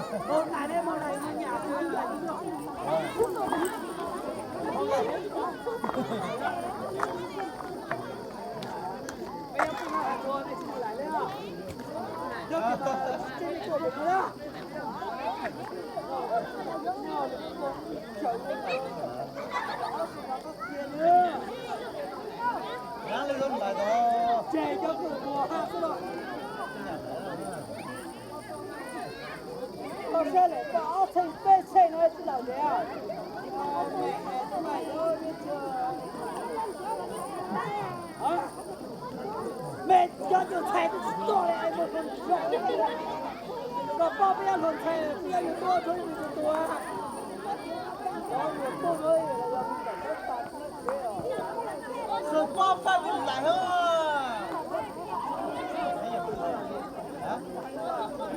Tau sab lawm tau ob txheej peb txheej no tsis lawm tiag. Mej cov cov ntxhais twb tsis tuaj li, koj paub peb yuav luag ntxhais peb yuav yug tuaj rau yus tus tua. Xwb pob faj li lais hab.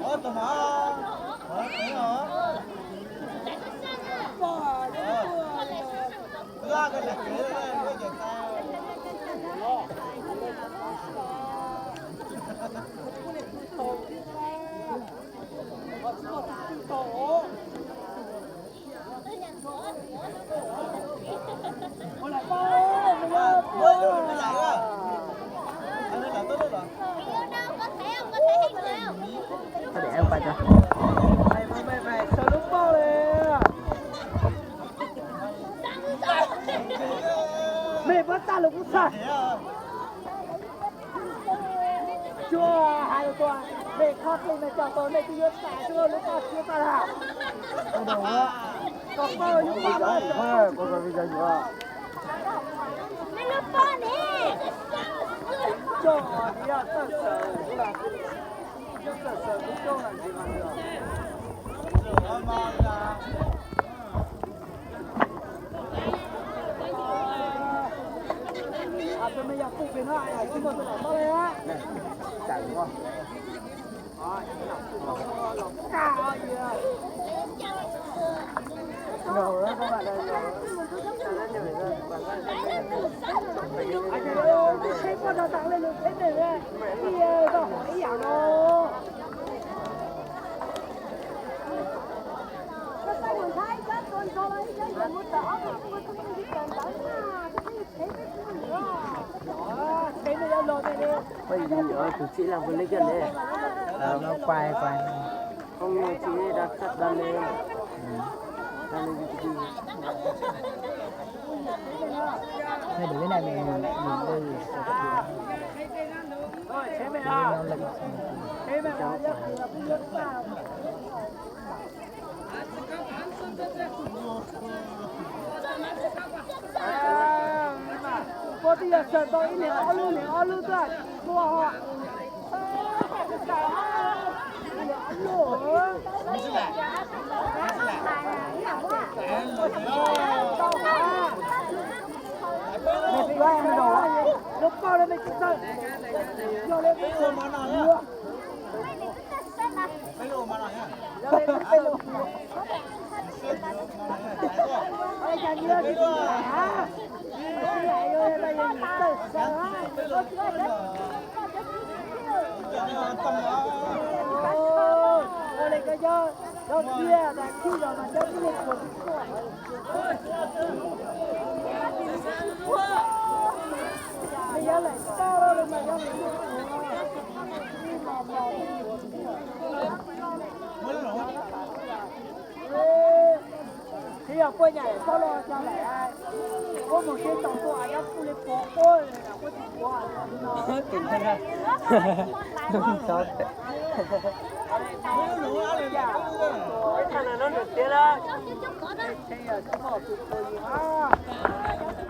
Ov, tus no, ov, tus no. Laj koj lais kev lawm ces tau. Mej puas tag lug kuv txhaj. Tsuas hais lus tuaj, mej khob plig mej coj tuaj mej twb yuav tas tsuas lub paj siab tag lawm. Koj paub yus paj lawm. Mej lub paj ne. Coj os, yog txawj sawv, yog txawj sawv kuv coj na ntsis mas yog. Tus me yog pug pem no tsis muaj tus lam mob li. Tsheb poj no tas li lus tsheb neeg, ib yam no. Tus txiv lam pu li kiag ne. Pais pais. Thay đổi cái này mình mình mình đây thì sao có thể nó lệnh sao mà. Puas twb yog sawv tau ib leeg ob lub leeg ob lub tuaj tua ho. Lub paj no me tsis txawj. Thiab yog puab nyam lawm txhob los cov lawm, puab mus seb tau tuaj nyob kuj li puas quab, puab tsis quav no. Txhob tias. Txhob tias.